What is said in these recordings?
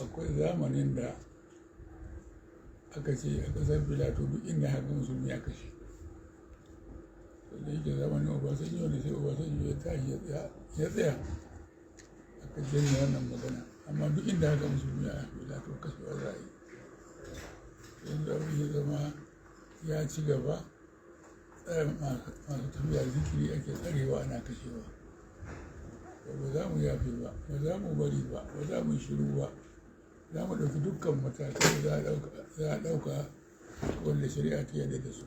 Akwai zamanin da aka ce a ƙasar Filato duk inda haka musulmi ya kashe. To da yake zamanin Obasanjo ne, sai Obasanjo ya tashi ya tsaya, aka janye wannan magana. Amma duk inda haka musulmi a Filato, kashewa za a yi. Yanzu abin ya zama ya ci gaba, tsarin masu tafiya zikiri ake tsarewa ana kashewa. Ba za mu yafe ba, ba za mu bari ba, ba za mu shiru ba. Za mu ɗauki dukkan matakai da za a ɗauka wanda shari'a ta yarda da su.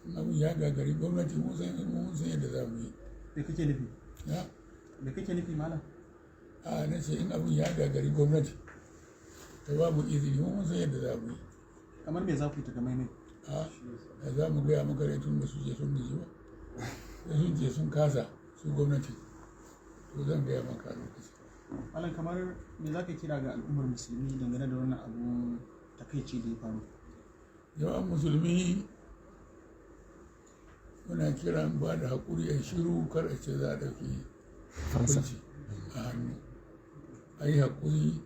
In abin ya gagari gwamnati, mun san yadda za mu yi. Me kake nufi? Ya? Me kake nufi, malam? A, na ce in abin ya gagari gwamnati ta ba mu izini, mun san yadda za mu yi. Kamar me za ku yi takamaimai? A, da za mu gaya maka dai tun ba su je sun gaji ba. Sai sun je sun kasa su gwamnati, to zan gaya maka a lokacin. Malam, kamar me za ka kira ga al'ummar musulmi dangane da wannan abu takaici da ya faru? Jama'an musulmi, muna kiran ba da haƙuri, a shiru, kar a ce za a ɗauki hukunci a hannu. A yi haƙuri,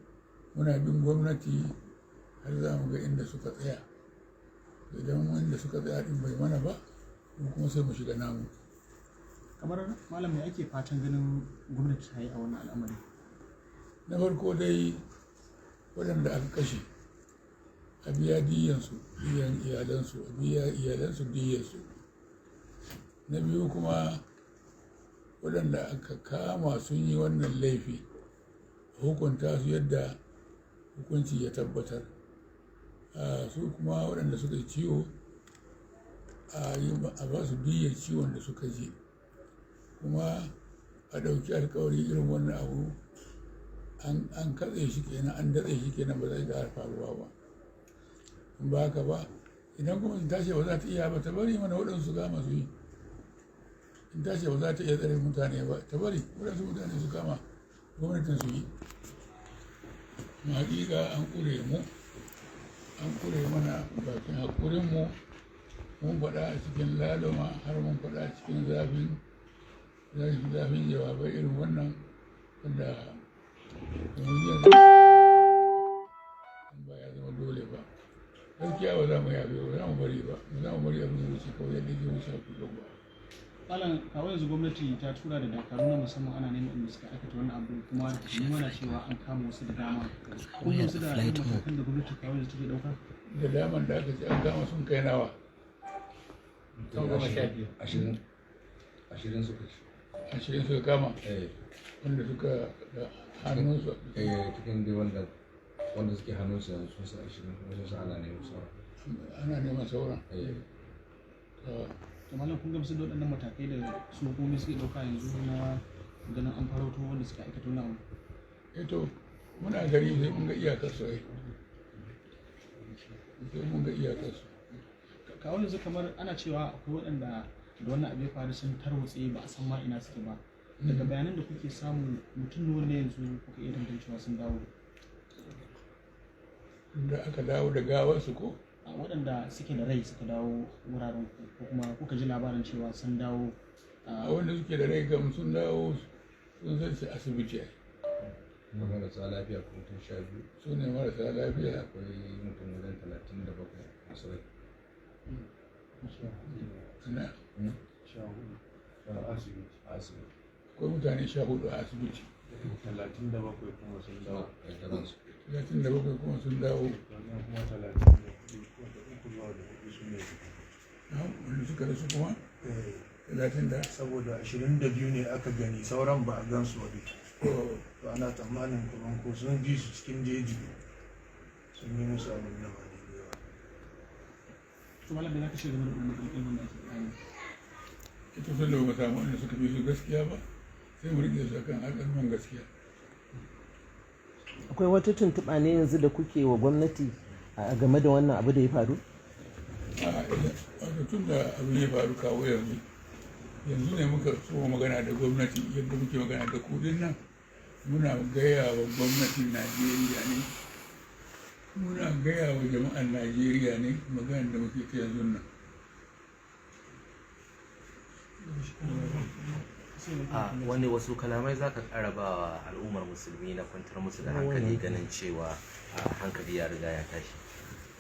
muna bin gwamnati har za mu ga inda suka tsaya. Idan wanda suka tsaya ɗin bai mana ba, mu kuma sai mu shiga namu. Kamar malam, me ake fatan ganin gwamnati ta yi a wannan al'amari? Na farko dai, waɗanda aka kashe, a biya diyyansu, diyan iyalansu, a biya iyalansu diyyansu. Na biyu kuma, waɗanda aka kama sun yi wannan laifi, a hukunta su yadda hukunci ya tabbatar. Su kuma waɗanda suka yi ciwo, a ba su diyyar ciwon da suka ji, kuma a ɗauki alkawari irin wannan abu an katse shi kenan, an datse shi kenan, ba zai ƙara faruwa ba. In ba haka ba, idan kuma in tashi ba za ta iya ba, ta bari mana waɗansu kama su yi. In tashi ba za ta iya tsare mutane ba, ta bari waɗansu mutane su kama gwamnatin su yi. Amma hakika an ƙure mu, an ƙure mana bakin haƙurinmu. Mun faɗa a cikin laluma, har mun faɗa a cikin zafin zafin zafin jawabai irin wannan, wanda yanzu ba ya zama dole ba, gaskiya ba za mu yafe ba, za mu bari ba, ba za mu bari abin ya wuce kawai yadda yake wuce kullum ba. Malam, kawo yanzu gwamnati ta tura da dakaru na musamman ana neman inda suka aikata wannan abu, kuma rahotanni mana cewa an kama wasu da dama. Kun gamsu da irin matakan da gwamnati kawo yanzu take ɗauka? Da daman da aka ce an kama sun kai nawa? 15. 20, 20 suka ci. 20 suka kama? Eh. Wanda suka da hannunsu? Eh, cikin dai wanda suke hannunsu yanzu sun sa 20, kuma sun sa ana neman sauran. Ana neman sauran? Eh. To. To malam, kun gamsu da waɗannan matakai da su hukumomi suke ɗauka yanzu na ganin an farauto wanda suka aikata wannan abu? Eh, to muna gari, sai mun ga iyakar su ai, sai mun ga iyakar su. Kawo yanzu kamar ana cewa akwai waɗanda da wannan abu ya faru sun tarwatse, ba a san ma ina suke ba. Daga bayanan da kuke samu, mutum nawa ne yanzu kuka iya tantancewa sun dawo? Da aka dawo da gawarsu ko? A, waɗanda suke da rai suka dawo wuraren ku, ko kuma kuka ji labarin cewa sun dawo A, wanda suke da rai kam sun dawo, sun san shi asibiti ai. Kuma marasa lafiya ko mutum 12. Su ne marasa lafiya. Akwai mutum wajen 37 masu rai. Na? 14 a asibiti. A asibiti. Akwai mutane 14 a asibiti. 37 kuma sun dawo. Da ransu. 37 kuma sun dawo. Sannan kuma 34 ko da uku zuwa da hudu su ne. Na, wanda suka rasu kuma? Eh, 30 da saboda 22 ne aka gani, sauran ba a gan su ba duka. To. To ana tsammanin kaman ko sun ji su cikin jeji, sun yi musu abin da ba daidai ba. To malam, me za ka ce game da waɗannan alƙalman da ake faɗa yanzu? Ita sun da ba mu samu wanda suka fi su gaskiya ba, sai mu riƙe su akan alƙalman gaskiya. Akwai wata tuntuɓa ne yanzu da kuke wa gwamnati a game da wannan abu da ya faru? A, wato tun da abin ya faru kawo yanzu, yanzu ne muka so magana da gwamnati yadda muke magana da kudin nan. Muna gaya wa gwamnatin Najeriya ne, muna gaya wa jama'an Najeriya ne magana da muke ta yanzu nan. A wani wasu kalamai za ka ƙara ba wa al'ummar musulmi na kwantar musu da hankali, ganin cewa hankali ya riga ya tashi?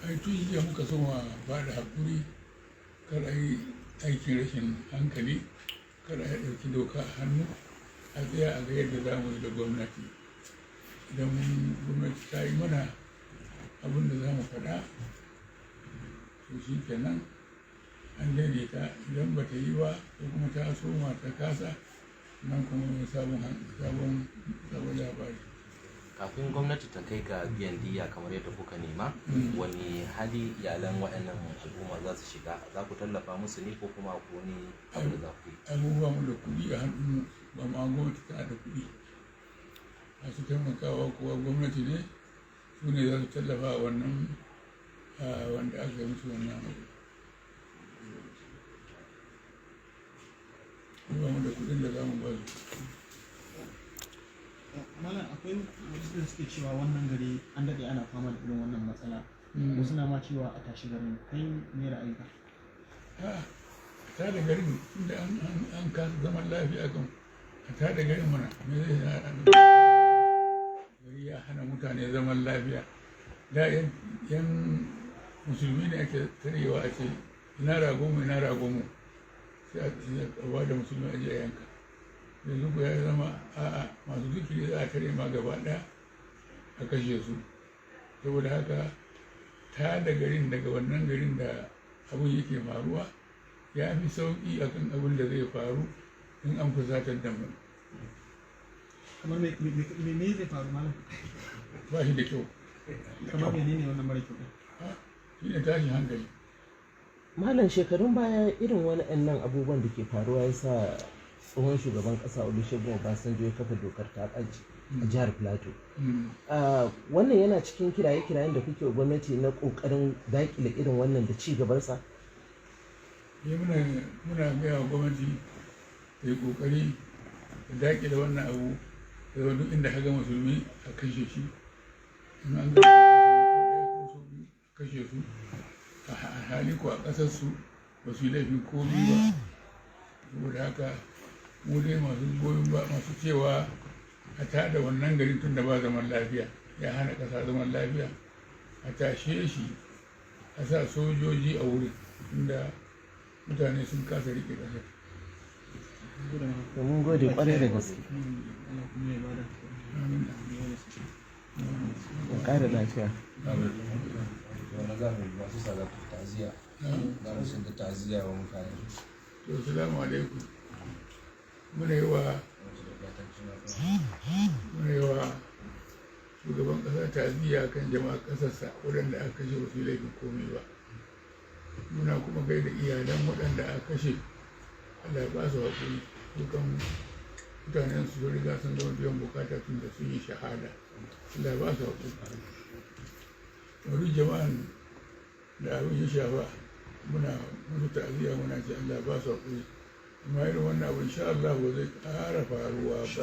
Ai tun jiya muka soma ba da haƙuri, kar a yi aikin rashin hankali, kar a ɗauki doka a hannu, a tsaya a ga yadda za mu yi da gwamnati. Idan gwamnati ta yi mana abin da za mu faɗa, to shi kenan an daidaita. Idan ba ta yi ba, ko kuma ta soma ta kasa, nan kuma wani sabon labari. Kafin gwamnati ta kai ga biyan diya kamar yadda kuka nema, wani hali iyalan waɗannan al'umma za su shiga? Za ku tallafa musu ne, ko kuma ku wani abu da za ku yi? Abubuwa mu da kuɗi a hannunmu ba ma, gwamnati tana da kuɗi. Masu taimakawa kuwa gwamnati ne, su ne za su tallafa wannan wanda aka yi musu wannan abu. Ba mu da kuɗin da za mu ba su. Malam, akwai wasu da suke cewa wannan gari an daɗe ana fama da irin wannan matsala. Wasu na ma cewa a tashi garin. Kai me ra'ayinka? A tada garin, inda an kasa zaman lafiya kan, a tada garin mana. Me zai hana? Gari ya hana mutane zaman lafiya. Da yan musulmi ne ake tarewa a ce, "Ina rago mu, ina rago mu?" Sai a ba da musulmi a je a yanka. Yanzu ku ya zama a'a, masu zikiri za a tare ma gaba ɗaya a kashe su. Saboda haka, ta da garin daga wannan garin da abin yake faruwa ya fi sauƙi akan abin da zai faru in an fusatar da mu. Kamar me zai faru, malam? Ba shi da kyau. Kamar menene wannan mara kyau? Shi ne tashin hankali. Malam, shekarun baya irin waɗannan abubuwan da ke faruwa ya sa tsohon shugaban ƙasa Olusegun Obasanjo ya kafa dokar ta ɓaci a jihar Plateau. Wannan yana cikin kiraye-kirayen da kuke wa gwamnati na ƙoƙarin daƙile irin wannan da ci gabansa? Muna gaya wa gwamnati ta yi ƙoƙari ta daƙile wannan abu, da zama duk inda ka ga musulmi a kashe shi. In an ga ko sau biyu, a kashe su, a hali ko a ƙasar su ba su yi laifin komi ba. Saboda haka, mu dai masu goyon ba, masu cewa a tada wannan garin tun da ba zaman lafiya, ya hana ƙasa zaman lafiya, a tashe shi, a sa sojoji a wurin, tunda mutane sun kasa riƙe ƙasar. Mun gode kwarai da gaske. Allah kuma ya bada. Ya ƙara lafiya. Wani za mu masu sada ta'aziyya, za mu sun da ta'aziyya wa mutane. To, salamu alaikum. Muna yi wa shugaban ƙasa ta'aziyya kan jama'a ƙasarsa waɗanda aka kashe ba su yi laifin komai ba. Muna kuma gaida iyalan waɗanda aka kashe, Allah ya ba su haƙuri. Dukan mutanen su sun riga sun gama biyan bukata tun da sun yi shahada, Allah ya ba su haƙuri. Wani jama'an da abin ya shafa, muna musu ta'aziyya, muna ce Allah ya ba su haƙuri. Amma irin wannan abu, insha Allah, ba zai ƙara faruwa ba, ba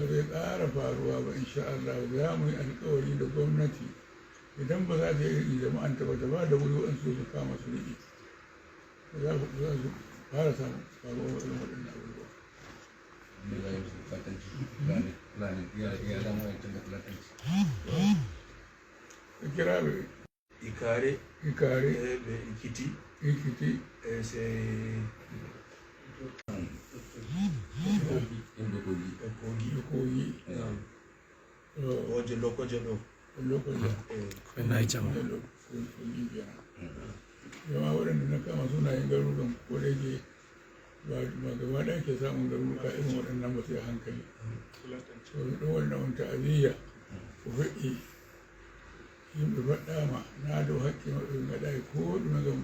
zai ƙara faruwa ba, insha Allah. Za mu yi alƙawari da gwamnati, idan ba za ta yi jama'an ta ba, ta ba da wuri waɗansu su kama su riƙe, ba za su fara samun faruwa irin waɗannan abubuwa. Da za yi musu fulatanci, Fulani, iyalan wayancan da fulatanci. Ka kira bai. Ikare. Ikare. Be Ikiti. Ikiti. Sai Inda Kogi. Kogi. Da Kogi. Waje Lokoja ɗo. Lokoja. Kogi kenan. Jama'a, waɗanda na kama sunayen garuruwan, ko da yake ba gaba ɗaya ke samun garuruka irin waɗannan ba, sai a hankali. To, ɗin wannan wani ta'aziyya ko faɗi yimɓe faɗɗama naa dow hakke maɓɓe ɓe ngaɗayi ko ɗume gam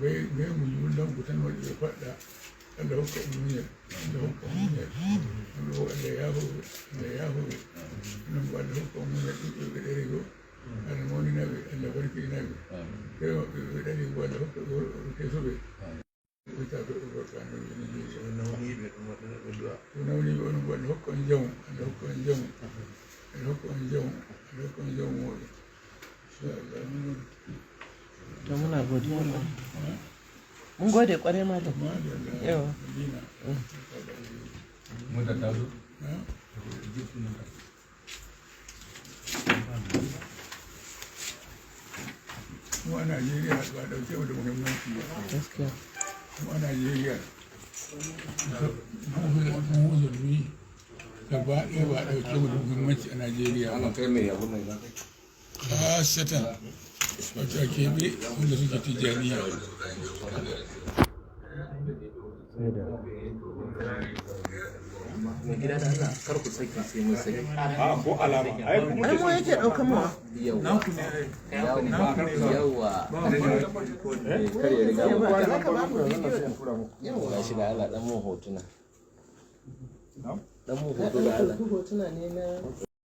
ɓeygu juldanku tan waɗi ɓe faɗɗa. Allah hokka on muñal, Allah hokka on muñal. Ɗum ɗo, Allah yaafoɓe, Allah yaafoɓe. Ɗum ko Allah hokka on muñal. Ɗiɗɗo ɓe ɗari ko Allah mawninaɓe, Allah barkiɗinaɓe. Kewe maɓɓe ɓe ɗari ko Allah hokka ɓe kesoɓe ɓe tatoɓe gorkanoɓe Nigeria. Nawniɓe ɗum waɗana ɓe du'a. To, nawniɓe onon bo, Allah hokka on jamu, Allah hokka on jamu, Allah hokka on jamu, Allah hokka on jamu moɗon, inchallah. To, muna godiya. Mun gode kwarai malam. Madalla. Yawa. Madina. Mun da ta zo. Ha? Mu a Najeriya ba a ɗauke mu da muhimmanci ba. Gaskiya. Mu a Najeriya mu musulmi gaba ɗaya ba a ɗauke mu da muhimmanci a Najeriya ba. Ana kai mai abu mai za Khasatan wato a keɓe wanda suke tijjaniya. Mai gida da Allah kar ku saki sai mun saki. A ko alama. Ai kuma Ai mu yake ɗaukan mu. Yawwa. Yawwa. Kar ya riga mu. Za ka ba mu bidiyo. Gashi da Allah dan mun hotuna. Dan mun Na hoto da Allah. ɗauki hotuna ne na